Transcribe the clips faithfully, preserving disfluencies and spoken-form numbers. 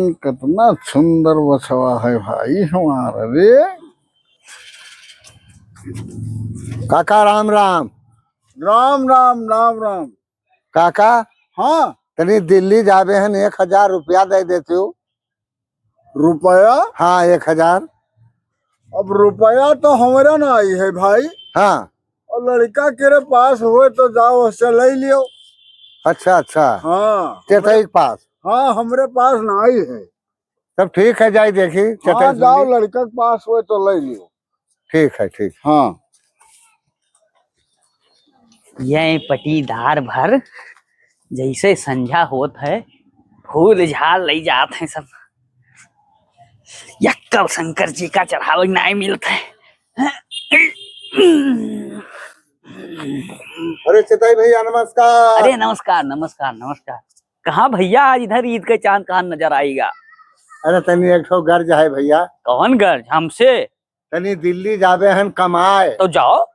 कितना सुंदर बछवा है भाई हमारा रे। काका राम राम। राम राम, राम राम। काका, हाँ। तनी दिल्ली जाबे हन, एक हजार रुपया दे देते हो। रुपया? हाँ, एक हजार। अब रुपया तो हमरा नाहीं है भाई। हाँ। और लड़का केरे पास होए तो जाओ, उससे ले लियो। अच्छा, अच्छा। हाँ। चेतई के पास? हाँ, हमरे पास नाहीं है। तब ठीक है, जाई देखी, हाँ, चेतई से जाओ, ले। लड़का के पास होए तो ले लियो। ठीक है, ठीक। हाँ। ये पटीदार भर जैसे संझा होत है, फूल झाड़ लई जात हैं सब। यक्कल शंकर जी का चढ़ावे नाहीं मिलत है। अरे चेतई भैया, नमस्कार। अरे नमस्कार, नमस्कार, नमस्कार। कहाँ भैया, आज इधर ईद के चांद कहाँ नजर आइगा? अरे तनी एक ठो गर्ज है भैया। कौन गर्ज? हमसे? तनी दिल्ली जाबे हन कमाए। तो जाओ।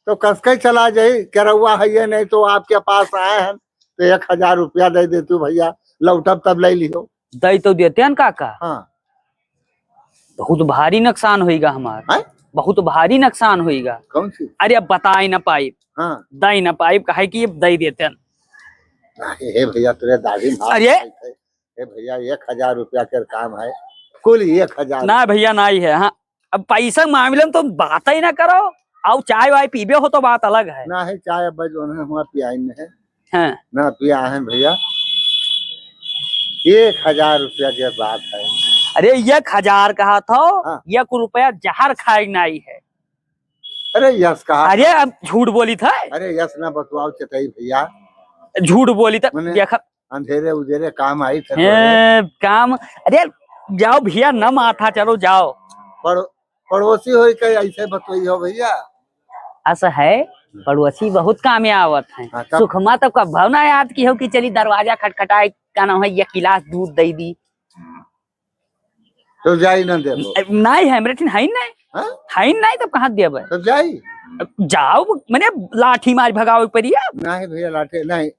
तो कसके चला जाई, केरउआ है ये, नहीं तो आपके पास आए हन, तो एक हजार रुपया दे देतू भैया, लौटब तब ले लियो। दई तो देते हन काका। हाँ। बहुत भारी नुकसान होइगा हमार। हैं? बहुत भारी नुकसान होइगा। कौन सी? अरे अब बताई ना पाइब। हाँ। दई ना पाइब, काहे कि अब दई देते हन। अरे हे भैया, तेरे दाढ़ी में हाथ अरे! डालते। ए भैया, एक हजार रुपया के काम है, कुल एक हजार। ना भैया, नाहीं है। हाँ, अब पैसा के मामले में तो बात ही ना करो। आओ, चाय वाय पीबे हो तो बात अलग है। ना है चाय, अब जो है हुआ पियाइन है। हाँ। ना पिया है भैया, एक हजार रुपया के बात है। अरे, एक हजार कहा था, हाँ। एक रुपया जहर खाए नाहीं है। अरे यस कहा। अरे, अब झूठ बोली था। अरे यस ना बतवाओ चेतई भैया। झूठ बोली था, मने देखा। अंधेरे उधेरे काम आई थे हैं, तोरे। काम, अरे, जाओ भैया, न माथा चलो, जाओ। पड़ो-, पड़ोसी होई के ऐसे बतोई हो भैया। ऐसा है, पड़ोसी बहुत काम में आवत हैं। हाँ, तब सुखमा तो कब ना याद की हो कि चली दरवाजा खटखटाए, का नाम है, एक गिलास दूध दे दी। तो जाई ना देबो। नाहीं है, हमरे ठिन है नाहीं। हाँ? है नाहीं, तब कहाँ देबे? तो जाई। जाओ, मने लाठी मार भगावे पड़िया। नाहीं भैया, लाठी नाहीं।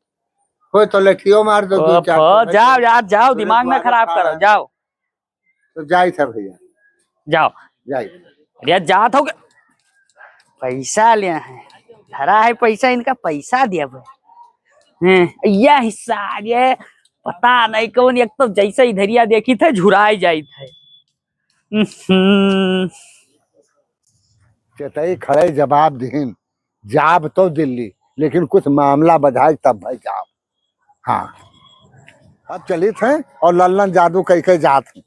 कोई तो लठियो मार दो, दो चार ठो। जाओ यार, जाओ, दिमाग ना खराब करो, जाओ। तो जाई था भैया। जाओ। जाई। अरे जात हो के पैसा ले हैं, धरा है पैसा, इनका पैसा दिया बे। हैं, यह हिस्सा आ गया, पता नहीं कौन, एक तो जैसे ही धरिया देखी थे, झुराई जाई थे। हम्म। चेतई खड़े जवाब दिहिन, जाब तो दिल्ली, लेकिन कुछ मामला बझाए तब भाई जाब। हाँ, अब चलित हैं और लल्लन जादू कई के जात हैं।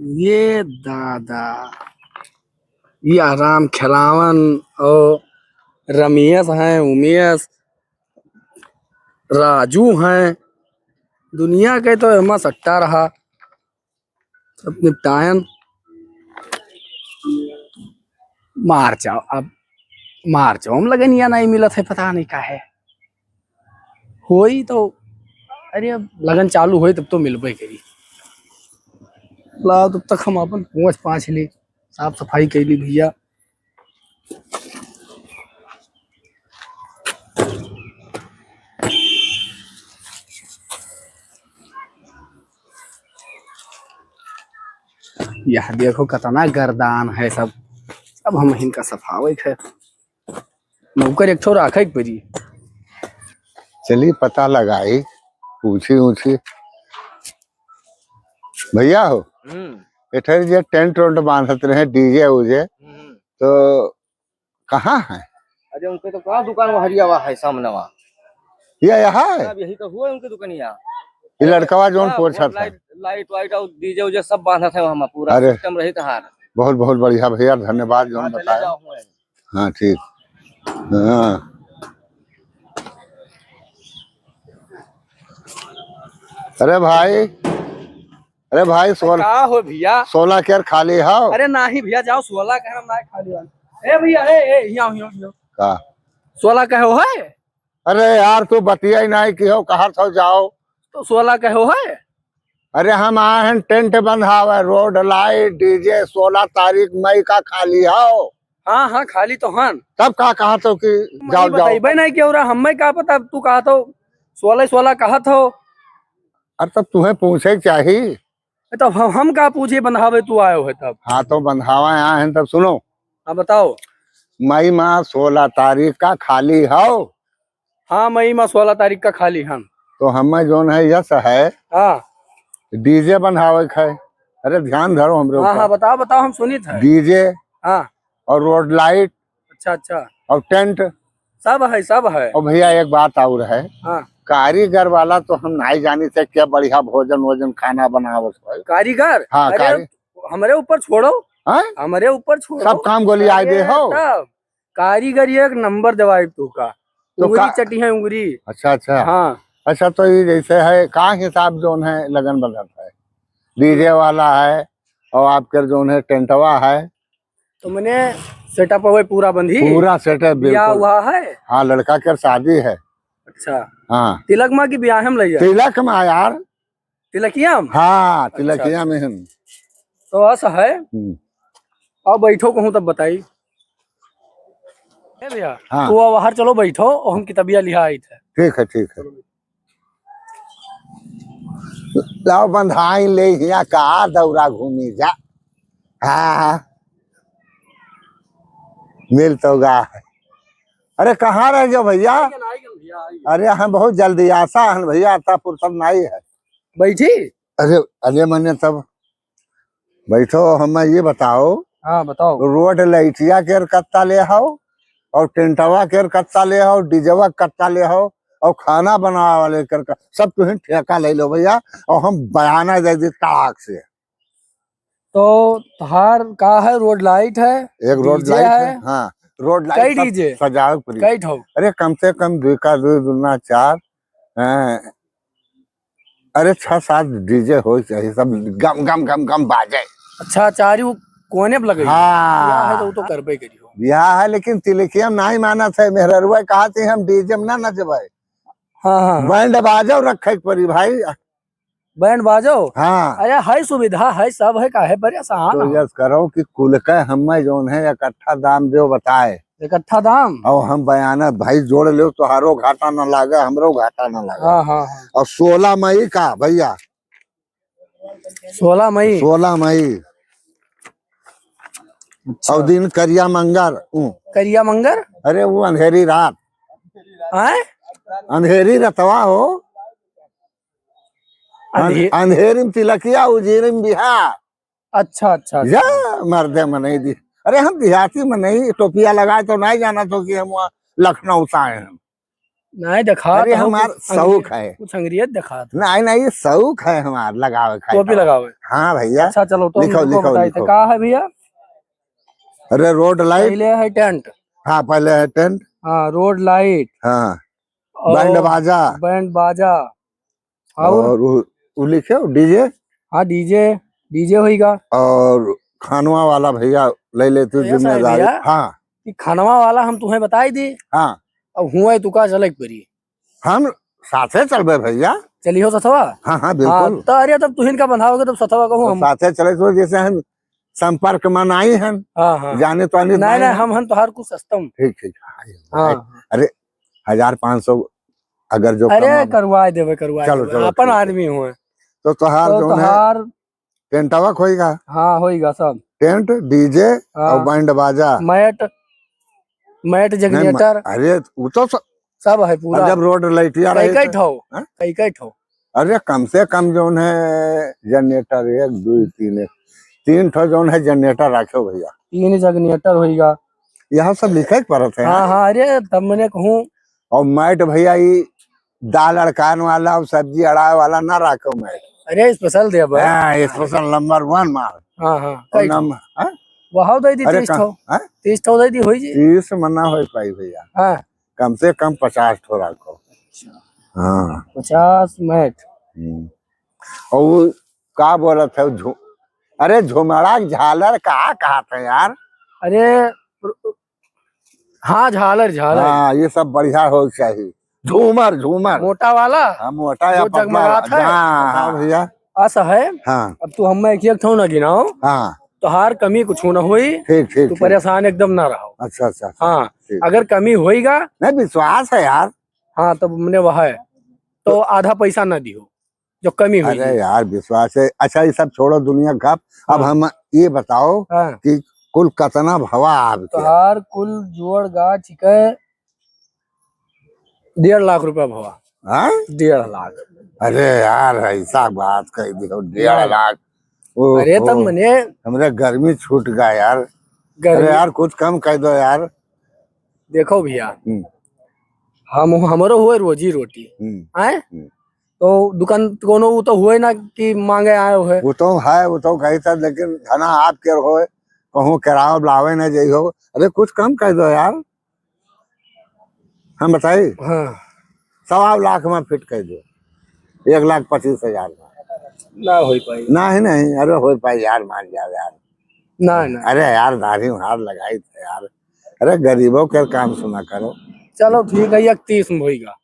ये दादा, ये राम खेलावन और रमेश हैं, उमेश, राजू हैं, दुनिया के तो एमा सट्टा रहा। सब निपटायन। मार्च आओ, अब मार्च में लगनिया नहीं मिलत है, पता नहीं का है। होई तो, अरे, अब लगन चालू होई तब तो मिलबे करी। लाओ, तब तक हम अपन पूछ पाछ ली, साफ सफाई कैली भैया। यह देखो, कितना गर्दान है सब। अब हम इनका सफावे के है। नौकर एक ठो राखे के पड़ी। चली, पता लगाई, पूछी ऊछी। भैया हो, हम्म। एठर जे टेंट वेंट बांधत रहे, डीजे उजे, हम्म। तो कहाँ है? अरे, उनके तो कहाँ दुकान, वो हरियावा है सामने वहाँ। ये यहाँ है? अब यही तो हुआ उनके दुकानिया। ये लड़कवा जौन हाँ, पोछत है। लाइट, लाइट वाइट और डीजे उजे सब बांधत है वहाँ, पूरा अरे, सिस्टम रहित हार। बहुत, बहुत बढ़िया भैया, धन्यवाद जौन हाँ, चले बताए। जाओ, हुए। हाँ, ठीक। हाँ। अरे भाई, अरे भाई, सोल-, का हो भैया? सोलह केर खाली हौ? अरे नाही भैया, जाओ, सोलह केर हम नाही खाली हन। ए भैया, ए, ए, हियाँ, हियाँ, हियाँ। का? सोलह केर हो है? अरे यार, तू बतिया ही नाही किहो, कहा थो जाओ। तो सोलह केर हो है? अरे हम आए हैं टेंट बंधावे, रोड लाइट, डीजे, सोलह तारीख मई का खाली हौ। हाँ, हाँ, खाली तो हन। तब का कहत हो कि मैं जाओ, जाओ। बताइबे नहीं कि और हमें का पता, तू कहत हो, सोलह, सोलह कहत हो। अरे, तब तुम्हें पूछे के चाही। तो हम, हम का पूछे, बंधावे तू आयो है तब। हाँ, तो बंधावा यहाँ है, तब सुनो। हाँ, बताओ। मई माह सोलह तारीख का खाली हो। हाँ, मई माह सोलह तारीख का खाली हम। तो हमें जौन है, यस है। हाँ। डीजे बंधावे के है। अरे, ध्यान धरो हमरे हाँ, ऊपर। हाँ, बताओ, बताओ, हम सुनित है। डीजे हाँ। और रोड लाइट। अच्छा, अच्छा। और टेंट। सब है, सब है। और भैया, एक बात और है। हाँ। कारीगर वाला तो हम नहीं जानी थे, क्या बढ़िया भोजन वोजन खाना बनावत है। कारीगर? हाँ, अरे, कारीगर। हमरे ऊपर छोड़ो। हाँ? हमरे ऊपर छोड़ो। सब काम गोली आए अरे, दे हो। तब कारीगर एक नंबर देवाई तू का। तो उंगली का चटी है, उंगली। अच्छा, अच्छा। हाँ। अच्छा, तो ये जैसे है, का हिसाब जौन है, लगन बदल है, डीजे वाला है और आपके जौन है, टेंटवा है। तो मने सेटअप हुए पूरा बंधी? पूरा सेटअप, बिया बिल्कुल। हुआ है? हाँ, लड़का के शादी है। अच्छा। हाँ। तिलक मा की बियाह में लइया? तिलक मा यार। तिलकिया में? हाँ, अच्छा, तिलकिया अच्छा। में हम। तो अस है। हम्म। अब बैठो कहूँ तब बताई। ए भैया, हाँ। तू अब बाहर चलो बैठो और हम किताबिया लिहा आई थे। ठीक है, ठीक है। लाओ बंधाई ले हिया का दौरा घूमी जा। हाँ, हाँ। मिल तो गा है। अरे, कहाँ रह गयो भैया? अरे, हम बहुत जल्दी आसा हन भैया, आता फुर्सत नहीं है। बैठी? अरे, अरे, मने तब बैठो, हमें ये बताओ। हाँ, बताओ। रोड लाइटिया के कत्ता ले हाओ और टेंटवा के कत्ता ले हाओ, डीजवा के कत्ता ले हाओ और खाना बनावे वाले के क-, सब तुहिन ठेका ले लो भैया, और हम बयाना दे दी तड़ाक से। तो तोहार का है? रोड लाइट है, एक रोड डीजे लाइट है। है, हाँ, रोड लाइट कई सब डीजे? सजावे के पड़ी। कई ठो? अरे, कम से कम दुई का दुई, दुना चार, हैं, अरे, छह सात डीजे हो चाहिए, सब गम गम गम गम बाजे। अच्छा, चारी वो कोने पे लगे? हाँ। बियाह है तो वो तो करबे करियो। बियाह है, लेकिन तिलकिया में नहीं मानत है, मेहररुआ कहा थी हम डीजे में ना नचबे। हाँ, हाँ, हाँ। बैंड बाजो रखे के पड़ी भाई। बैंड बाजो? हाँ। अरे, है सुविधा, है सब है, काहे परेशान तो हो? यस करो कि कुल के हमें जौन है इकट्ठा दाम दो बताए। इकट्ठा दाम? और हम बयाना भाई जोड़ लो, तोहारो घाटा ना लागे, हमरो घाटा ना लागे। हाँ, हाँ, हाँ। और सोलह मई का भैया? सोलह मई। सोलह मई। अच्छा। और दिन करिया मंगर, ऊ। करिया मंगर? अरे, वो अंधेरी रात। आय? अंधेरी रतवा हो। अंधे- अन-, अंधेरी में तिलकिया, उजीरी में बिहा। अच्छा, अच्छा, अच्छा। या मर्दे मनई दी। अरे, हम देहाती मनई, टोपिया लगाए तो नहीं जाना तो कि हम वहाँ लखनऊ से आए हैं। नहीं, देखा अरे, तो हमार कुछ शौक अंग्रेज, है। कुछ अंग्रेज देखा था। नहीं, नहीं, ये शौक है हमार, लगावे खाए टोपी का। लगावे। हाँ भैया। अच्छा, चलो, तो लिखो, हमको लिखो, बताइए, लिखो। का है भैया? अरे, रोड लाइट। पहले है टेंट। हाँ, पहले है टेंट। हाँ, रोड लाइट। हाँ। और बैंड बाजा। बैंड बाजा। और? और उ, उ लिखे हो, डीजे? हाँ, डीजे, डीजे होइगा। और खानवा वाला भैया ले ले तू तो ये साहब जिम्मेदारी। भैया, हाँ। कि खानवा वाला हम तुम्हें बताई दी। हाँ। अब हुआ है तू का चले के परी। हम साथे चलबे भैया। चलिहो सथवा? हाँ, हाँ, बिल्कुल। हाँ, तो अरे, तब तुहिन का बंधाओगे तब सथवा कहूँ तो हम। साथे चले तो जैसे हम संपर्क में नहीं हन। हाँ, हाँ। जाने तो आने नहीं, नहीं, नहीं। हम हन तोहार कुछ सस्तम। ठीक, ठीक। हाँ, हाँ। अरे, हजार पाँच सौ अगर जो अरे, कम करवाए देबे, करवाए चलो, देबे। चलो, अपन ठीक है। आदमी हुए। तो तोहार तो जौन है, तोहार टेंटवा होइगा। हाँ, होइगा सब। टेंट, डीजे हाँ। और बैंड बाजा। मैट, मैट, नहीं, म-, जनरेटर। अरे, वो तो स-, सब है पूरा। और जब रोड लाइटिया कई रहे कई तो, ठो, हाँ? कई कई ठो। अरे, कम से कम जौन है जनरेटर एक, दो, तीन, एक, तीन ठो जौन है जनरेटर राखे भैया। तीन जनरेटर होइगा। यहाँ सब लिखे के पड़त है। हाँ, हाँ, अरे, तब मैंने कहूँ। और मैट भैया, ई दाल अड़कान वाला और सब्जी अड़ाए वाला ना राखो मैट। अरे, स्पेशल दे बा। हाँ, स्पेशल नंबर वन माल। हाँ, हाँ, और कई नम-, हाँ? वहाँ दे दी अरे, तीस का-, ठो। हाँ? तीस ठो दे दी होई जी। तीस में ना हो पाई भैया। हाँ। कम से कम पचास ठो राखो। अच्छा। हाँ। पचास मैट। हम्म। और वो का बोलत है, झू-, अरे, झुमड़ा झालर का कहत है यार? अरे, हाँ, झालर, झालर। हाँ, ये सब बढ़िया हो चाहिए। झूमर, झूमर। मोटा वाला? हाँ, मोटा या जो पतला जगमगात वाला। है? हाँ, हाँ, हाँ। भैया। अस है? हाँ। अब तू हमें एक, एक ठो ना गिनाओ। हाँ। तोहार कमी कुछ ना होई। ठीक, ठीक, तू ठीक। परेशान एकदम ना रहो। अच्छा, अच्छा, अच्छा। हाँ, ठीक। अगर कमी होईगा। नहीं, विश्वास है यार। हाँ, तब मने वह है, तो तो आधा पैसा ना दियो, जो कमी होई। अरे यार, विश्वास है। अच्छा, ये सब छोड़ो दुनिया गप। अब हाँ। हम ये बताओ हाँ। कि कुल कतना भवा आपके? तोहार कुल जोड़ गाछ के डेढ़ लाख रुपया भवा। हाँ? डेढ़ लाख। अरे यार, ऐसा बात कह दियो, डेढ़ लाख। ओहो। अरे, तब मने हमरे गर्मी छूट गया यार। गर्मी। अरे यार, कुछ कम कह दो यार। देखो भैया, हम्म। हम, हमरो हुए रोजी रोटी, हम्म। आए? हम्म। तो दुकान कोनो वो तो हुए ना कि मांगे आए हुए। वो तो है, वो तो कही था, लेकिन धना आपके होए, कहूँ किराया लावे ना जाई हो। अरे, कुछ कम कह दो यार। हम बताई? हाँ। सवा लाख में फिट कर दो, एक लाख पच्चीस हजार में। ना हो पाई। नहीं, नहीं, अरे हो पाई यार, मान जाओ यार। ना, ना। अरे यार, दाढ़ी हाथ लगाई थे यार। अरे, गरीबों के काम सुना करो। चलो ठीक है, इकतीस में होइगा।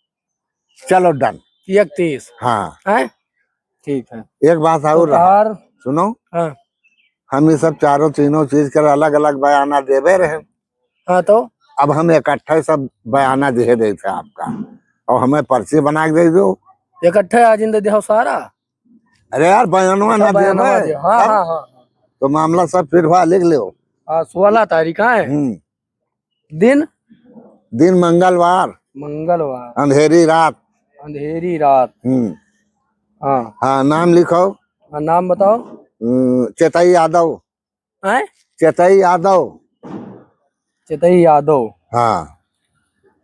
चलो, done। इकतीस। हाँ। हैं? ठीक है। एक बात तो और रहा। तार सुनो। हाँ। हम ये सब चारों तीनों चीज के अलग-अलग बयाना देबे रहे। हाँ, तो? अब हम इकट्ठे सब बयाना दे देते आपका, और हमें पर्ची बना के दे दो। इकट्ठे आज दे दे हो सारा। अरे यार, बयानवा अच्छा, ना बयानवा देबे। दे। हाँ, तब? हाँ, हाँ, हाँ। तो मामला सब फिर हुआ, लिख लो। हाँ, सोलह तारीख है। हम्म। दिन? दिन मंगलवार। मंगलवार। अंधेरी रात। अंधेरी रात। हम्म। हाँ। हाँ, नाम लिखो। हाँ, नाम बताओ। हम्म, चेतई यादव। हैं? चेतई यादव। चेतई यादव। हाँ।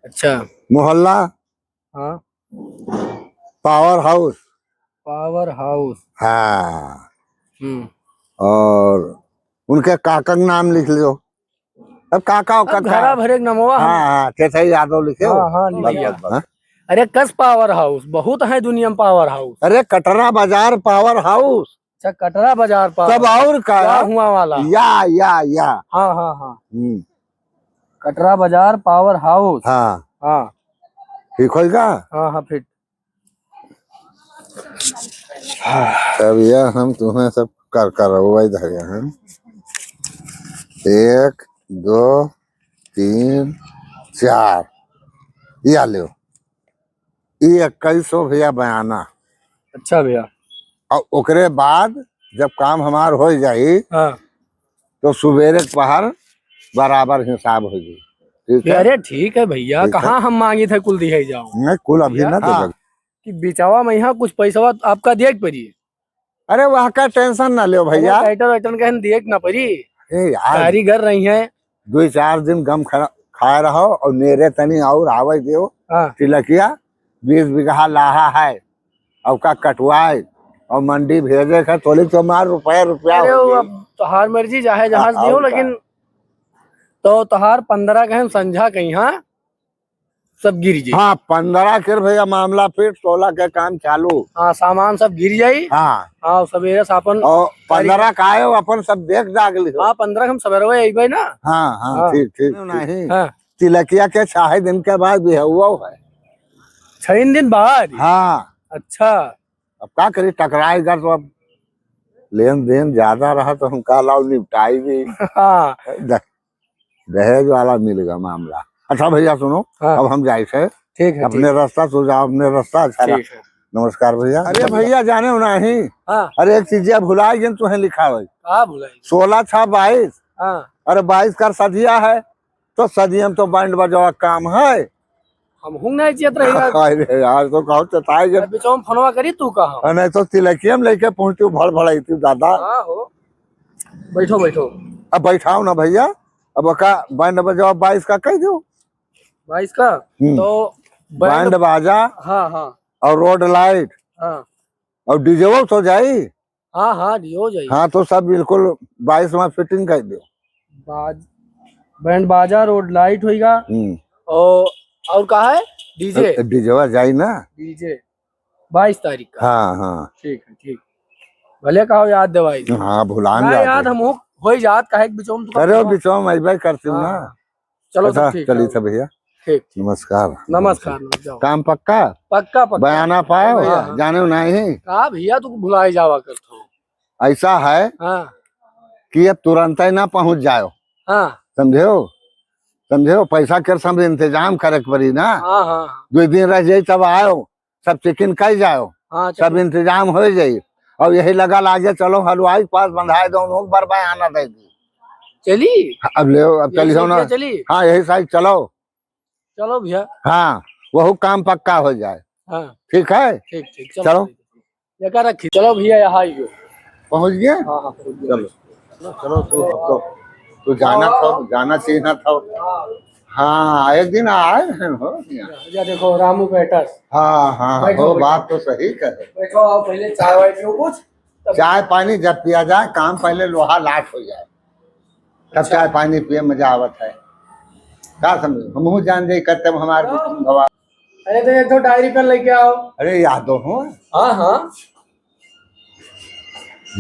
अच्छा। मोहल्ला? हाँ। पावर हाउस। पावर हाउस। हाँ। हम्म। और उनके काका के नाम लिख लो। अब काका, अब काका। घरा भरे के नमवा हम हाँ, हाँ, चेतई यादव लिखे हो। हाँ, हाँ, लिख बस, लिया। बस, बस। हाँ? अरे, कस पावर हाउस? बहुत है दुनिया में पावर हाउस। अरे, कटरा बाजार पावर हाउस। अच्छा, कटरा बाजार पावर तब हाउस। और का? क्या हुआ वाला? या, या, या। हाँ, हाँ, हाँ। हम्म। कटरा बाजार पावर हाउस। हाँ। हाँ। ठीक होइगा? हाँ, हाँ, फिट। तब यह हम तुम्हें सब कर करवाई धरे हैं। एक, दो, तीन, चार। या लो। ई इक्कीस सौ भैया बयाना। अच्छा भैया। और ओकरे बाद जब काम हमार हो जाई, हाँ। तो सुबेरे के पहर बराबर हिसाब हो जाई। ठीक है? अरे ठीक है भैया, ठीक है। कहाँ हम मांगी थे कुल दिहे जाओ। नहीं, कुल अभी भैया, ना हाँ। देबे। कि बिचावा में यहाँ कुछ पैसवा आपका दिए के पड़ी। अरे वह का tension ना लेओ भैया। अरे टाइटन वाइटन कहीं दिए के ना पड़ी। ए यार। कारीगर रही हैं। दुई चार दिन गम खा-, खाए रहो और नेरे तनी और आवे दियो। हाँ। तिलकिया बीस बीघा लाहा है, अब का कटवाए और मंडी भेजे का तोली तो मार रुपया रुपया अरे हो वो गई। अब तोहार मर्जी, चाहे जहाँ से हाँ, दियो, और का। लेकिन तो तोहार पन्द्रह के हम संझा कहीं, हाँ, सब गिर जाई। हाँ, पन्द्रह के भैया मामला फिट, सोलह के काम चालू। हाँ, सामान सब गिर जाई। हाँ। हाँ, सवेरे से अपन और पन्द्रह का आयो, अपन सब देख दाग लिहो। हाँ, पन्द्रह के हम सवेरे अइबे ना। हाँ, हाँ, हाँ। ठीक, ठीक, ठीक। नहीं। हाँ। तिलकिया के छह दिन के बाद बिहवा है। छह दिन बाद? हाँ। अच्छा। अब का करी, टकराएगा तो अब लेन देन ज्यादा रहा तो हम का लाओ निपटाई भी। हाँ। द-, दहेज वाला मिल गया मामला। अच्छा भैया सुनो, हाँ। अब हम जाए थे। ठीक है, अपने ठीक। रास्ता तू जाओ, अपने रास्ता अच्छा ठीक रहा। है। नमस्कार भैया। अरे भैया जाने हो नहीं। हाँ। अरे एक चीज भुलाई गए तुम्हें लिखा है। का भुलाई? सोलह छह बाईस। हाँ। अरे बाईस का सदिया है। तो सदियन तो बैंड बजावा काम है। हम हुंग नहीं जियत रही यार। अरे यार, तो कहो चटाई जब अरे बिचवा में फोनवा करी तू कहा। अरे नहीं तो तिलकिया में लेके पहुंचू भड़ भड़ाई तू दादा। हाँ हो। बैठो, बैठो। अब बैठाओ ना भैया, अब का बैंड बजावा बाईस का कह दो। बाईस का? हम्म। तो बैंड बैंड बाजा हाँ, हाँ। और रोड लाइट हाँ। और डीजे तो जाई। हाँ, हाँ, हो जाई। हाँ, तो सब बिल्कुल बाईस में फिटिंग कर दो। बाज-, बैंड बाजा, रोड लाइट होइगा। हम्म। और, और का है? डीजे। डीजेवा जाई ना। डीजे बाईस तारीख का। हाँ, हाँ। ठीक है, ठीक। भले कहो याद दिवाई। हाँ, भुलान ना जाते। याद हम हो, हो ही जात, काहे के बिचवा में तो अरे, कहो। बिचवा में अइबे करती हूँ हाँ, ना। हाँ। चलो, अच्छा, सब ठीक चलिए है। सब भैया। ठीक, ठीक। नमस्कार। नमस्कार, नमस्कार। जाओ। काम पक्का? पक्का, पक्का। बयाना पाए हो? हाँ, हाँ। जाने हो नहीं? का भैया, तू भुलाए जावा करत हो। ऐसा है हाँ। कि अब तुरंतै ना पहुँच जायो। हाँ। समझेउ? समझेउ? पैसा के सब इंतजाम करे के पड़ी ना। हाँ, हाँ, हाँ। दुइ दिन रह जाई तब आयो, सब चेकिंग कर जायो, हाँ, सब चलो। इंतजाम होइ जाई। और यही लगा लागे, चलो हलवाई के पास बंधाए दो, उनको बर बयाना दे दी। चली? अब ले, अब यही चली हो ना। चली? हाँ, यही साइड चलो। चलो भैया। हाँ, वहू काम पक्का होइ जाए। हाँ। ठीक है? ठीक, ठीक, चलो। चलो। एका रखी। चलो भैया, यहाँ आई गयो। पहुँच गए? हाँ, हाँ, पहुँच गए। चलो। चलो, तू, अब तो, तू जाना हाँ। था, जाना चाहिए ना था। हाँ। हाँ, एक दिन आए हैं हो यहाँ। या देखो, रामू बेटस। हाँ, हाँ, बैठो, हो, बैठो। बात तो सही कहे। बैठो, आओ, पहले चाय वाय पियो कुछ, तब चाय पानी जब पिया जाए, काम पहले लोहा लाट हो जाए, तब अच्छा। चाय पानी पिए मजा आवत है। का समझे? हमहू जान जाई, कब हमार हाँ। कुटुम भवा। अरे, तो एक ठो डायरी पेन लेके आओ। अरे, यादो हो। हाँ, हाँ।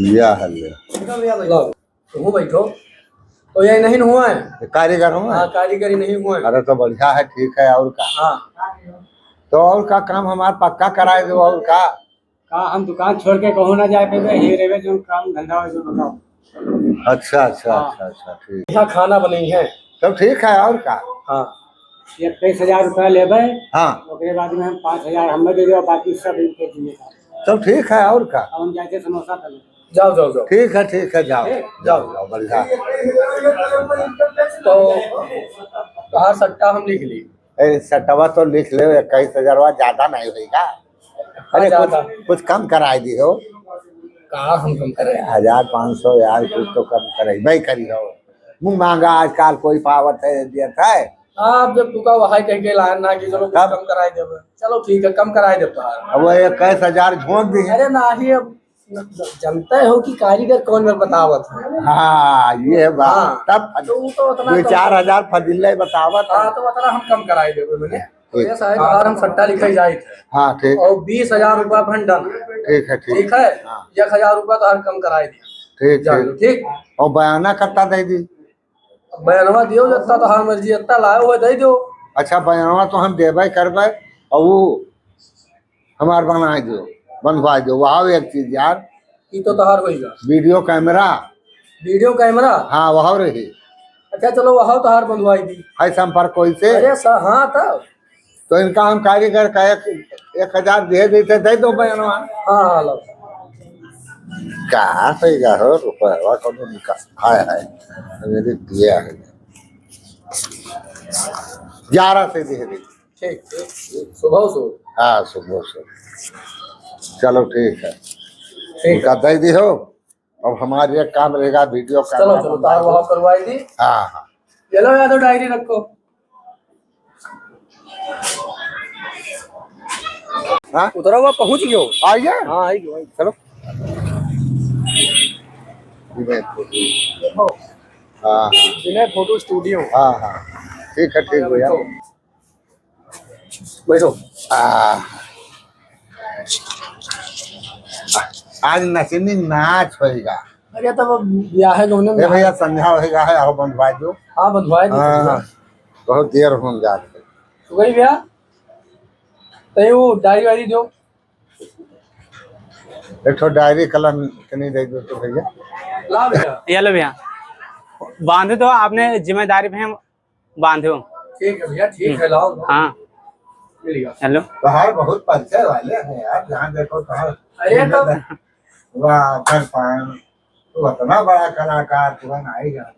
या हल्ले। एकदम याद लो। तुम बैठो। तो ये नहीं हुआ है? ये कारीगर हुआ है? हाँ, कारीगरी नहीं हुआ है। अरे, तो बढ़िया है, ठीक है, और का? हाँ। तो और का काम हमार पक्का कराए दो, और का? का हम दुकान छोड़ के कहूँ ना जाए पाएबे, ये रेवे जो काम धंधा हो जो बताओ। अच्छा, अच्छा, हाँ। अच्छा, अच्छा, ठीक। यहाँ खाना बनई है। तब ठीक है, और का? हाँ, इक्कीस हजार रुपया लेबे। हाँ। ओकरे बाद में हम पाँच हजार हमें दे दो, बाकी सब इनके दिए का। तब ठीक है, और का? अब हम जाके समोसा खा लेंगे। जाओ, जाओ, जाओ। ठीक है, ठीक है, जाओ। ठीक, जाओ, जाओ। जाओ, बढ़िया। तो तोहार सट्टा हम लिख ली। ए, सट्टवा तो लिख ले, इक्कीस हजारवा ज्यादा नहीं होइगा। अरे, हाँ, कुछ, ज्यादा। कुछ कम कराए दिहो। का हम कम करे? हजार पाँच सौ यार, कुछ तो कम करे, नहीं करी हो। मुँह मांगा आजकल कोई पावत है, देता है। हाँ, अब जब तुका वहाई कह के लान ना कि चलो कुछ तब? कम कराए देबे। चलो ठीक है, कम कराए देबे तोहार। अब वो इक्कीस हजार झोंक दी। अरे नाही, अब जनते हो कि कारीगर कौन में बतावत है। हाँ, ये बात। हाँ, तब तो वो तो उतना दो कम चार हजार फजीले बतावत है। हाँ, तो उतना हम कम कराए देबे मैंने। ठीक। ये साहब, बाहर हम सट्टा लिखाई जाए थे। हाँ, ठीक। और बीस हजार रुपया भंडन। ठीक है, ठीक। ठीक है? हाँ। एक हजार रुपया तो हर कम कराए दिया। ठीक, जान ठीक। लो, ठीक? और बयाना कत्ता दे दी? अब बयानवा दियो, जत्ता तो हर मर्जी, जत्ता लाए हुए दे दो। अच्छा, बयानवा तो हम देबे करबे, और वो हमार बनाए दो, बनवाए दो। वहाँ एक चीज यार, ई तो तोहार होइगा। वीडियो कैमरा। वीडियो कैमरा? हाँ, वहाँ रही। अच्छा, चलो, वहाँ तोहार बंधवाई दी। है संपर्क कोई से? अरे सर, हाँ, तब। तो इनका हम कारीगर का एक, एक हजार दे देते, दे दो बयानवा। हाँ, हाँ, लो। का होइगा हो, रुपया कौनो निकाल। हाय, हाय। मेरे दिया है। ग्यारह से दे दे। ठीक, ठीक, ठीक। सुबह, सुबह। हाँ, सुबह, सुबह। चलो, ठीक है। ठीक है। उनका दे दी हो। अब हमारे एक काम रहेगा, वीडियो का चलो, काम चलो, हम तार वहाँ करवाई दी। हाँ, हाँ। चलो, यादव, डायरी रखो। हाँ? उतरा हुआ पहुँच गयो। आइए। हाँ, आई गयो, आई। चलो। विनय फोटो। हाँ, हाँ। विनय फोटो स्टूडियो। हाँ, हाँ। ठीक है, ठीक भैया। बैठो। आ, आज नचनी नाच होइगा। अरे, तब अब ब्याह है, गौने में ए भैया, संध्या होइगा है, आओ बंधवा दो। हाँ, बंधवा दो, हाँ, भैया। बहुत देर होन जात है। तो वही भैया, तो ये वो डायरी वायरी दो। एक ठो डायरी कलम तनी दे दो तो भैया। ला भैया। ये लो भैया, बांध दो, आपने जिम्मेदारी पे हम बांधो। ठीक है भैया, ठीक है, लाओ, लाओ। हाँ। मिल गया। हेलो। बाहर बहुत परिचय वाले हैं यार, जहाँ देखो तहाँ। अरे तो वाह, धरपान, तू इतना बड़ा कलाकार, तू है ना ही जान।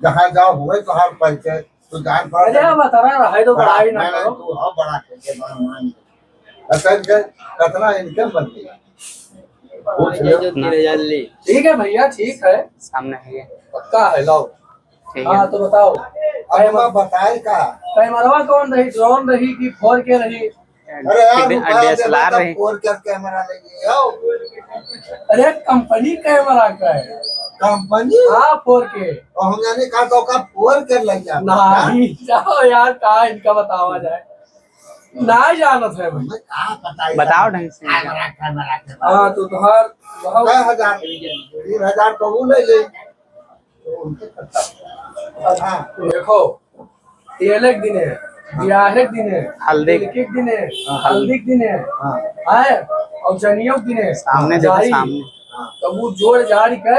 जहाँ जाओ हुए तोहार परिचय, तू जान पड़ा अरे, जान। अब अतरा रहे तो बड़ा, बड़ाई ना नहीं, नहीं, करो। तू हो बड़ा करके बड़ा मान। असल के कतना इनकम बनती है। पूछ ले। ये जो तीन हजार ले। ठीक है भैया, ठीक है। सामने है ये। पक्का है, लाओ। ठीक है। हाँ, तो बताओ। अब कैमरा बताए का? कैमरवा कौन रही, ड्रोन रही कि फोर के रही? अरे यार, कितने रुपया देबे DSLR तब रही। फोर के कैमरा लेके आओ। अरे, कंपनी कैमरा का है। कंपनी? हाँ, फोर के। और हम जाने का तो का फोर के लग जाता। नहीं, जाओ यार, का इनका बतावा जाए। ना जानत है भाई। हमें का पता है बताओ यार। ढंग से। कैमरा, कैमरा के बारे में। हाँ, तो तोहार बहुत कै हजार? तीन हजार तो वो ले ले। हाँ। देखो, तिलक दिन है, बियाह के दिन है, हल्दी। तिलकी के दिन है, हाँ। हल्दी के दिन है, हाँ। है, और जनेऊ के दिन है। सामने देखो, जाई। सामने। हाँ। तो वो जोड़ जाड़ के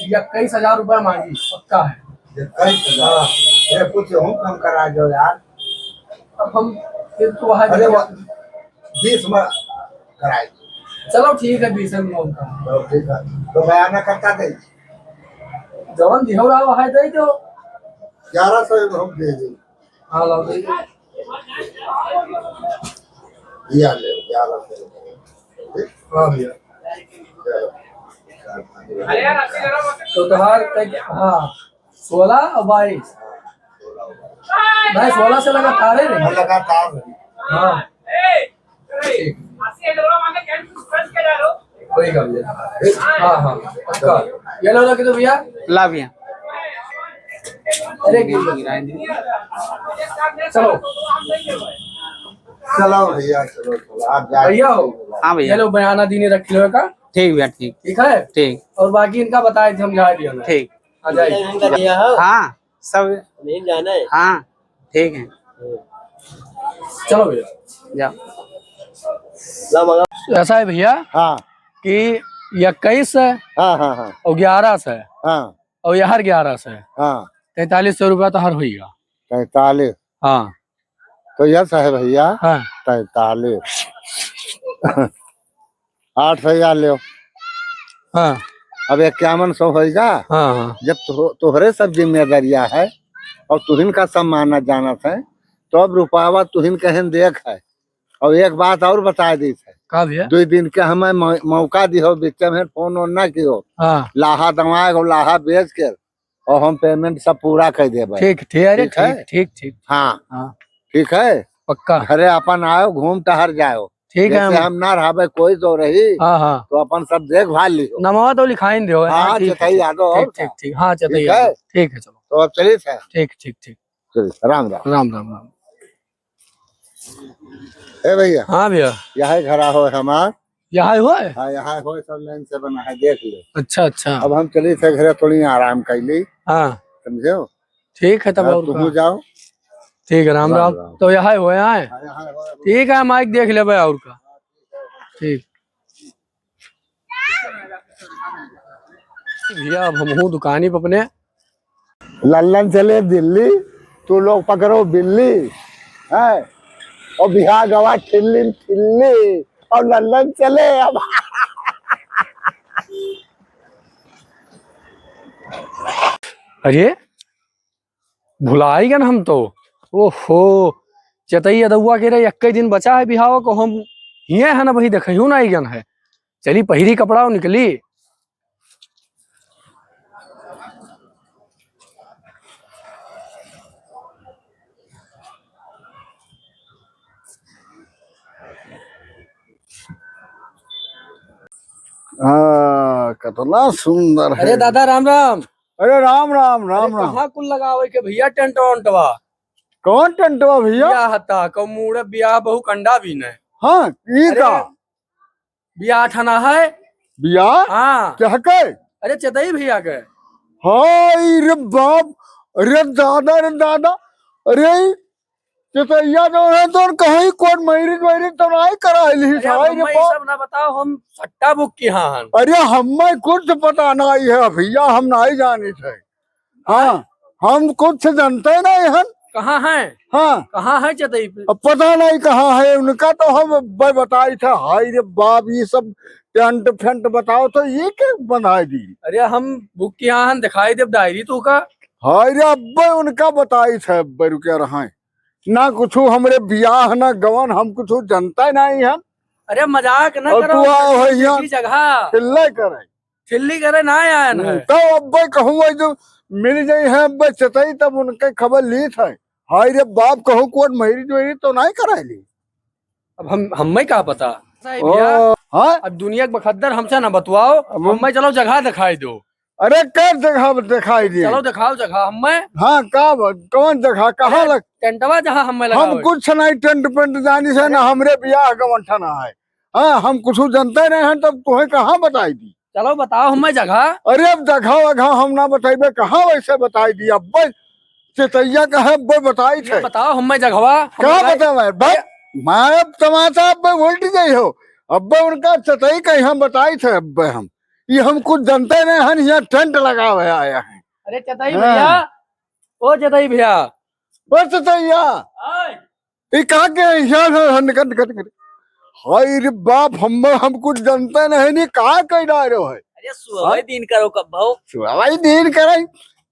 इक्कीस हजार रुपया मांगी, पक्का है। इक्कीस हजार? हाँ। ये कुछ हम कम करा दो यार। अब हम फिर तो वहाँ अरे, बीस में कराई। चलो ठीक है, बीस में होता है। चलो ठीक है, तो बयाना करता दे। जवन दिहो रहा, वहाँ दे दो। ग्यारह सौ में हम दे दें। हाँ, लाओ, दे दो। या ले, ग्यारह सौ। हाँ भैया। तो तोहार कई, हाँ, सोलह और बाईस। भाई, सोलह से लगातार है रे। लगातार है। हाँ। ठीक। कोई गल नहीं। हाँ, हाँ, पक्का। ये लो, रख दो भैया। ला भैया। अरे, चलो। चलो भैया, चलो, चलो, आप जाओ। भैया हो। हाँ भैया। ये लो, बयाना दीने रख लो का। ठीक भैया, ठीक। ठीक है? ठीक। और बाकी इनका बताए थे हम, जा दिया ना। ठीक। आ जाइए। हाँ, सब नहीं जाना है। हाँ, ठीक है। चलो भैया। जाओ। ला मंगा। ऐसा है भैया हाँ। कि इक्कीस से हाँ, हाँ, हाँ। और ग्यारह से हाँ। और यार ग्यारह से हाँ। तैंतालीस सौ रुपया तो हर होइगा। तैंतालीस? हाँ। तो यस है भैया, हाँ। तैंतालीस। आठ सौ या लेव। हाँ। अब इक्यावन सौ होइगा। हाँ, हाँ। जब तो-, तोहरे सब जिम्मेदारिया है और तुहिन का सब मानत जानत है, तो अब रुपयावा तुहिन कहेन देख है। और एक बात और बता दी है। का भैया? दो दिन के हमें मौ-, मौका दिहो, बीच में फोन वोन ना किहो। हाँ। लाहा दवाए हो, लाहा बेच के और हम payment सब पूरा कर देबे। ठीक, ठीक, अरे ठीक है? ठीक, ठीक, ठीक। हाँ। हाँ। ठीक है? पक्का। घरे अपन आओ, घूम टहर जाओ। ठीक है, जैसे हम हम ना रहबे, कोई तो रही, हाँ, हाँ। तो अपन सब देखभाल लिहो। नमवा तो लिखाइन दियो, हाँ, हाँ, ठीक है, चेतई ठीक, यादव और ठीक, का? ठीक, ठीक, हाँ, चेतई ठीक है? यादव। ठीक है, चलो। तो अब चलित है। ठीक, ठीक, ठीक। चलित, राम राम। राम राम, राम। ए भैया। हाँ भैया। यही घरा हो हमार। यहाँ होए? हाँ, यहाँ होए, सब line से बना है, देख लो। अच्छा, अच्छा। अब हम चलित है घरे, थोड़ी आराम कर ली। हाँ। समझो? ठीक है, तब हाँ, और तुम का? जाओ। ठीक है, राम राम राम। राम। तो यहाँ होए आए? हाँ, यहाँ होए। ठीक है, माइक देख लेबे और का। ठीक। भैया, अब हमहूँ दुकानी पे अपने लल्लन चले दिल्ली, तू लोग पकड़ो बिल्ली, हैं? और बिहार गवा ठिल्ली ठिल्ली, और लल्लन चले अब। अरे, भुलाई गन हम तो। ओहो, चेतई यादवा के रे, एक्के दिन बचा है बिहाव को, हम हिये है ना, वही देखियो ना आई गन है। चली, पहिरी कपड़ा और निकली। हाँ, कितना सुंदर है। अरे दादा, राम राम। अरे राम राम, राम अरे राम। कहाँ कुल लगावे के भैया टेंट वेंटवा? कौन टेंटवा भैया? बियाह हता, कौ मूड़े बियाह बहू कंडा भी नहीं। हाँ, ई अरे का? बियाह ठना है। बियाह? हाँ। क्या के? अरे चेतई भैया के। हाय रे बाप, रे दादा, रे दादा, अरे चेतैया जो है तो कहीं कोर्ट मैरिज वैरिज तो नहीं कराइली अरे, हाय रे हमें ई बाप। सब ना बताओ, हम सट्टा बुक की हाँ हन। अरे हमें कुछ पता नहीं है भैया, हम नहीं जानी थे। हाँ, हम कुछ जानते नहीं हन। कहाँ हैं? हाँ। कहाँ है चेतई पे? अब पता नहीं कहाँ है उनका, तो हम ब-, बताई था, हाय रे बाप, ये सब टेंट फेंट बताओ तो ये क्या बनाई दी? अरे हम बुक किया हन, दिखाई देब डायरी तो का? हाय रे अब्बे, उनका बताई था अब्बे, रुके रहा है। ना कुछ हमरे बियाह ना गवन, हम कुछ जानते नहीं हन। अरे मजाक ना और करो, तू आओ है यहाँ। जगह। चिल्ला करे। चिल्ली करे ना आयन हम्म, है। तब अब्बे कहूँ, वही जो मिल जाई है अब्बे चेतई, तब उनके खबर लीत है। हाय रे बाप, कहूँ कोर्ट मैरिज वैरिज तो नहीं कराई ली। अब हम, हमें का पता? साहब ओ, भैया, हाँ? अब दुनिया के बखद्दर हमसे ना बतवाओ, अब हम हमें चलो जगह दिखाई दो। अरे, कर जगह दिखाई दी। चलो दिखाओ जगह हमें। हाँ, का ब-, कौन जगह, कहाँ अरे, लग-, टेंटवा जहाँ हमें हम लगाओ। कुछ नहीं टेंट पेंट जानी से ना, अरे। हमरे बियाह का मंठा ना है। हाँ, हम कुछ जानते नहीं हैं, तब तुम्हें कहाँ बताई दी? चलो बताओ हमें जगह। अरे अब जगह वगह हम ना बताइबे, कहाँ वैसे बताई दी? अब्बे चेतैया का है, अब्बे बताई ये थे। बताओ हमें जगहवा, हम का बताए। बतावे? बस अरे। मैं अब तमाशा अब्बे उल्ट गई हो। अब्बे उनका चेतई कहीं हम बताई थे अब्बे हम। ये हम कुछ जनते नहीं हन, यहाँ टेंट लगावे आया है। अरे चतई हाँ। भैया, ओ चतई भैया। ओ चतैया। आय। ई का के यहाँ से हन, निकल, निकल, निकल। हाय रे बाप, हम, हम कुछ जनते नहीं, नी का कह डालो है। अरे सुबह हाँ? दिन करो कब भाव? सुबह दिन करे।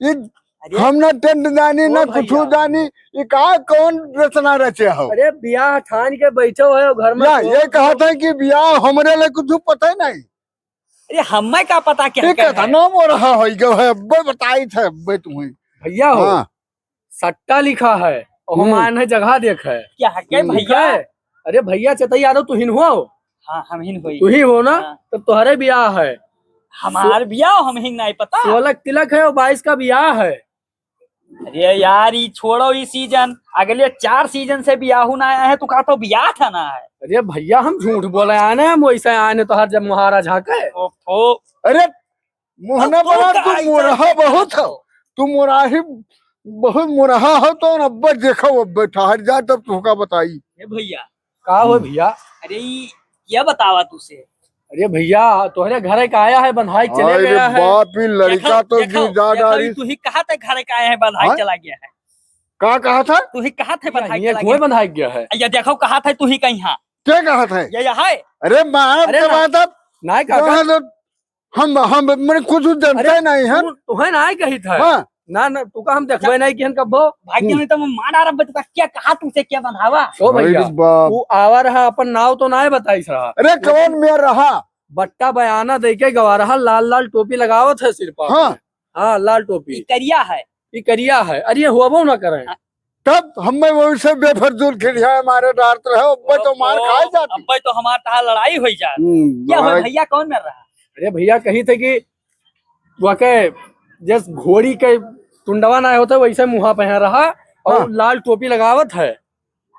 ये अरे। हम ना टेंट जानी, ओ ना कुछ भैया। जानी। ये का कौन रचना रचे हो? अरे बियाह ठान के बैठो है घर में या, तो ये कहा था कि बियाह हमरे लिए कुछ पता ही नहीं। अरे हमें का पता क्या ये क्या कहता है? ना मोर रहा हो गयो है, अब्बे बताई थे, अब्बे तुम्हें। भैया हो, हाँ। सट्टा लिखा है, और हम हम्म। आए हैं जगह देख है। क्या है, क्या हम्म। लिखा भैया? है? अरे भैया चतई यादव, तू हिन हो? हाँ, हम हिन होई। तू ही हो ना? हाँ। तो तोहरे बियाह है। हमार सो-, बियाह हम हिन नहीं पता। सोलह तिलक है और बाईस का बियाह है। अरे यार, ई छोड़ो ई सीजन, अगले चार सीजन से बियाहू ना आया है, तू कहा तो बियाह था ना है। अरे भैया, हम झूठ बोले आए ना, हम वैसे आए ना तो हर जब महाराज हाँ कहे। ओफो। अरे मुँह ओ, ना तो बना, का तू ऐसा मोरहा है? बहुत हो, तू मोराही बहुत मोरहा हो, तो अब्बे देखो, अब्बे ठहर जा, तब तुहका बताई। ए भैया। का हो हम्म। भैया? अरे ई क्या बतावा तुसे? अरे भैया, तोहरे घरे का आया है, बंधाई चले अरे गया है। बाप, ई लड़का देखो, तो देखो, जी जा देखो, डारी। ई तू ही कहा था घरे का आया है, बंधाई हाँ? चला गया है। का कहा था? तू ही कहा था बंधाई ये चला घुए गया। बंधाई गया है। या देखो, कहा था तू ही कहीं हाँ। क्या कहा था? ये, ये है। अरे मार अरे के ना, बात अब ना कहा कौन था। है तो हम, हम, मने कुछ जनते अरे, नहीं है। तू, तुहे ना कही था। हाँ। ना, ना, तू का हम देखबे अच्छा। नहीं कि हम कब्बो। भाई, हम्म। नहीं तो मैं मार आ रहा, बता क्या कहा तुमसे, क्या बंधावा? ओ भैया, अरे बाप। तू आवा रहा, अपन नाव तो ना बताई रहा। अरे, कौन में रहा? बट्टा बयाना दे के गवा रहा, लाल लाल टोपी लगावत है सिर पर। हाँ। हाँ, लाल टोपी। ई करिया है। ई करिया है। अरे, ये हुआ वो ना करे। हाँ। तब हमें वही से बेफजूल खिड़िया मारे डारत रहे, अब्बे तो मार ओहो, खाए जाती। अब्बे तो हमार तहार लड़ाई होई जात। हम्म, क्या हो लड़ाई। भैया, कौन मर रहा? अरे भैया, कही थे कि वके जस घोड़ी के टुंडवा ना होता, वैसे मुँहा पे रहा और हाँ। लाल टोपी लगावत है।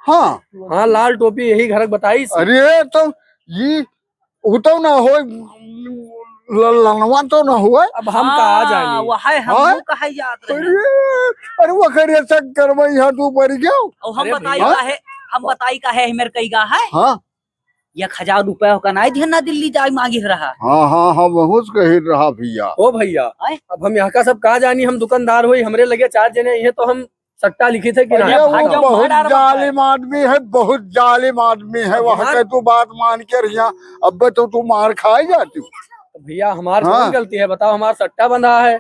हाँ। हाँ, लाल टोपी यही घरक बताई से। अरे, तो ये उ तो ना होय, ल-, ललनवा तो ना होय। अब हम कहाँ हाँ, जानी? वह है, हम हाँ? लोग कहाँ याद रहे? अरे, अरे, वकरे चक्कर में यहाँ तू पड़ गयो। और हम अरे बताई भैया। का है, हम बताई का है, मेरे कई गा है। हाँ। एक हजार रुपया होका नाई दिहन ना दिल्ली जाए मांगी रहा। हाँ, हाँ, हाँ, बहुत कही रहा भैया। ओ भैया, आय? अब हम यहाँ का सब कहाँ जानी, हम दुकानदार होई, हमरे लगे चार जने हैं तो हम सट्टा लिखी थे कि अरे, ना? वो भाई, बहुत जालिम आदमी है, बहुत जालिम आदमी है। वहाँ के तू बात मान के रहिया, अब्बे तो तू मार खाए जाती। तो भैया, हमार हाँ। कौन गलती है बताओ, हमार सट्टा बंधा है।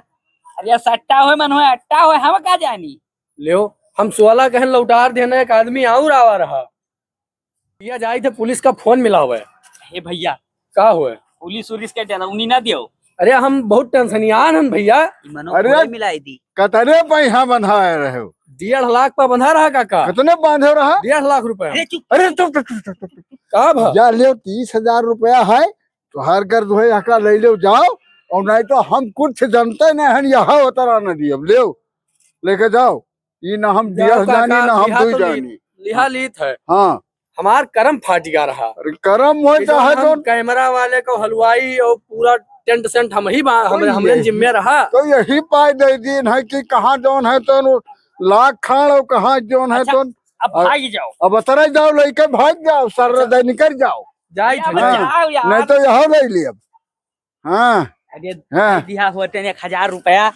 अरे सट्टा होय मन होय, अट्टा होय, हम का जानी? लेओ, हम सोलह कहन लौटार देना, एक आदमी और आवा रहा। भैया जाई थे, पुलिस का फोन मिला हुआ है। हे भैया, का हुआ है? पुलिस उलिस के डरावनी ना दियो। अरे हम बहुत टेंशनियान हन भैया। ई मनो अरे, कोड़े मिलाई दी। कतने पैसा बंधाए रहे हो? डेढ़ लाख पर बंधा रहा काका। कितने बांधे रहा? डेढ़ लाख रुपया। अरे चुप। अरे चुप, चुप, चुप, चुप, चुप। का भा? जा लेओ, तीस हजार रुपया है, तोहार कर दो, यहाँ का ले लेओ, जाओ, और नहीं तो हम कुछ जनते नहीं हन, यहाँ उतरा न दियो, लेओ, लेके जाओ। ई ना हम लेओ डेढ़ काका, जानी, ना हम लिहा दुई तो ली-, जानी। लिहा लीत है। हाँ। हमार करम फाटि गा रहा। अरे करम होई कि चाहे जौन हम जौन। कैमरा वाले को हलवाई और पूरा टेंट सेंट हम ही बा-, तो हमरे, हमरे यही, जिम्मे रहा। तो यही पाए दे दीन है कि कहाँ जौन है तो लाख खाड़ और कहाँ जौन है अच्छा, तो अब अ-, भाग जाओ। अब अतरे जाओ, लइके भाग जाओ, सर अच्छा। दे निकल जाओ। जाई थे, हाँ, जाओ यार। नहीं तो यहाँ ले ली अब। हाँ। अरे हाँ। दिया होते हैं एक हजार रुपया,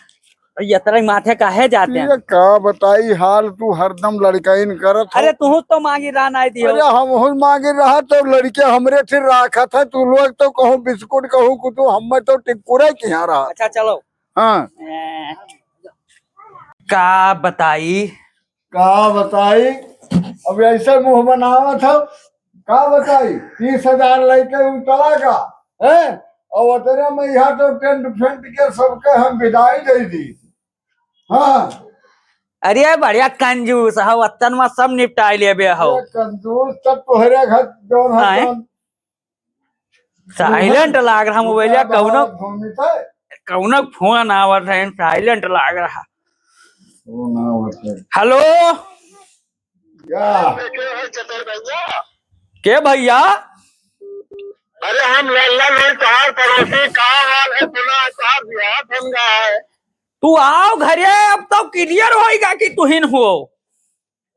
तो ये तरह माथे काहे जाते हैं? ये का बताई हाल, तू हरदम लड़काइन करत हो। अरे तू तो मांगी रहा नहीं दियो। अरे हम हूँ मांगी रहा तो लड़के हमरे से राखत है, तू लोग तो कहूँ बिस्कुट कहूँ कुछ, हम तो टिकुरे के यहाँ रहा। अच्छा चलो। हाँ। ए, का बताई? का बताई, अब ऐसे मुँह बनावत हो, का बताई, तीस हजार लेके उ चला गा, हैं? और उतरे में यहाँ तो टेंट फेंट के सबके हम विदाई दे दी। हाँ। अरे बढ़िया कंजूस हो, वतन में सब निपटाई लेबे हो। अरे कंजूस, तब तोहरे घर जौन है हाँ। तौन। साइलेंट लाग रहा मोबाइलिया, कौनो, कौनो फोन आवत है, साइलेंट लाग रहा। फोन आवत है। हेलो। या। के भैया? अरे हम लल्लन है, तोहार पड़ोसी, का हाल है? सुना, तोहार बियाह बन गया है। तू आओ घरे, अब तो क्लियर होइगा कि तुहिन हो।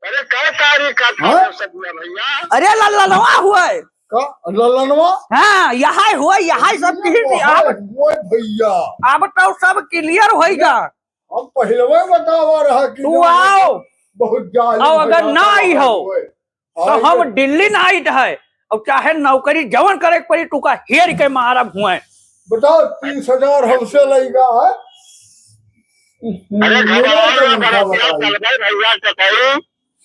अरे, कै तारीख का था हाँ? वो सदिया भैया? अरे, लल्लनवा हुए। का? ललनवा? हाँ, यहै हुवै, यहै सब अरे, चीज थी। अब, ओए भैया। अब तो सब clear होइ गा। हम पहिले बतावा रहा कि तू जो आओ। बहुत जालिम और अगर ना आई हो, तो हम दिल्ली ना आइत है, और चाहे नौकरी जवन करे के पड़ी, तुका हेर के मारब हुए। बताओ, तीस हजार हमसे लइगा है। अरे, घबराओ ना, भैया, चल भाई, भैया, चल भाई।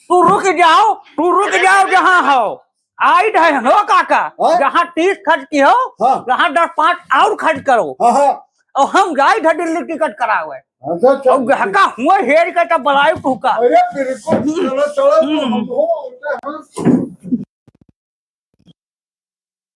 तू रुक जाओ, तू रुक जाओ जहाँ हो। आइत है हो काका, हाँ? जहाँ तीस खर्च की हो, हाँ। वहाँ दस पाँच और खर्च करो। हाँ, हाँ। और हम जाइत है दिल्ली टिकट करावे। अच्छा, अच्छा। और हका हुए हेर के तब बुलायो तुका। अरे बिल्कुल, हम्म। चलो, चलो, तो हम्म। हम हो, होते हैं।